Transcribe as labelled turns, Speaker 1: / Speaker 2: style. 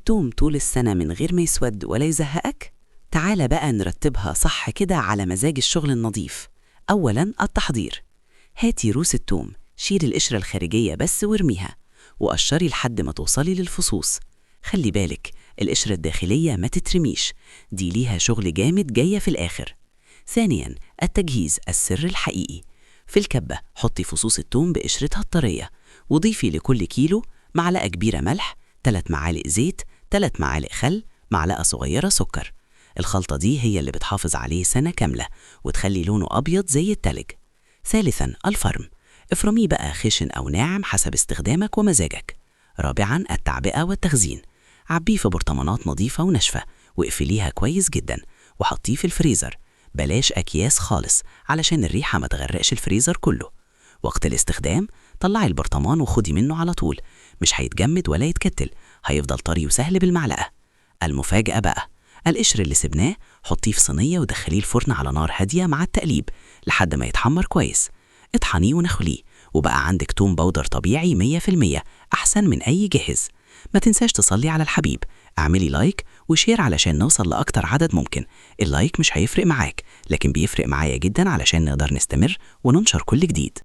Speaker 1: التوم طول السنة من غير ما يسود ولا يزهقك؟ تعال بقى نرتبها صح كده على مزاج الشغل النظيف. أولاً التحضير. هاتي روس التوم، شيل القشرة الخارجية بس وارميها، وقشري لحد ما توصلي للفصوص. خلي بالك، القشرة الداخلية ما تترميش، دي ليها شغل جامد جاية في الآخر. ثانياً التجهيز، السر الحقيقي. في الكبة حطي فصوص التوم بقشرتها الطرية، وضيفي لكل كيلو معلقة كبيرة ملح، 3 معالق زيت، 3 معالق خل، معلقة صغيرة سكر. الخلطة دي هي اللي بتحافظ عليه سنة كاملة وتخلي لونه أبيض زي التلج. ثالثاً الفرم، افرميه بقى خشن أو ناعم حسب استخدامك ومزاجك. رابعاً التعبئة والتخزين، عبيه في برطمانات نظيفة وناشفة واقفليها كويس جداً وحطيه في الفريزر، بلاش أكياس خالص علشان الريحة ما تغرقش الفريزر كله. وقت الاستخدام طلعي البرطمان وخدي منه على طول، مش هيتجمد ولا يتكتل، هيفضل طري وسهل بالمعلقة. المفاجأة بقى، القشر اللي سبناه حطيه في صينية ودخليه الفرن على نار هادية مع التقليب لحد ما يتحمر كويس. اطحنيه ونخليه، وبقى عندك توم powder طبيعي 100%، أحسن من أي جاهز. ما تنساش تصلي على الحبيب، اعملي like و share علشان نوصل لأكتر عدد ممكن. ال like مش هيفرق معاك، لكن بيفرق معايا جدا علشان نقدر نستمر وننشر كل جديد.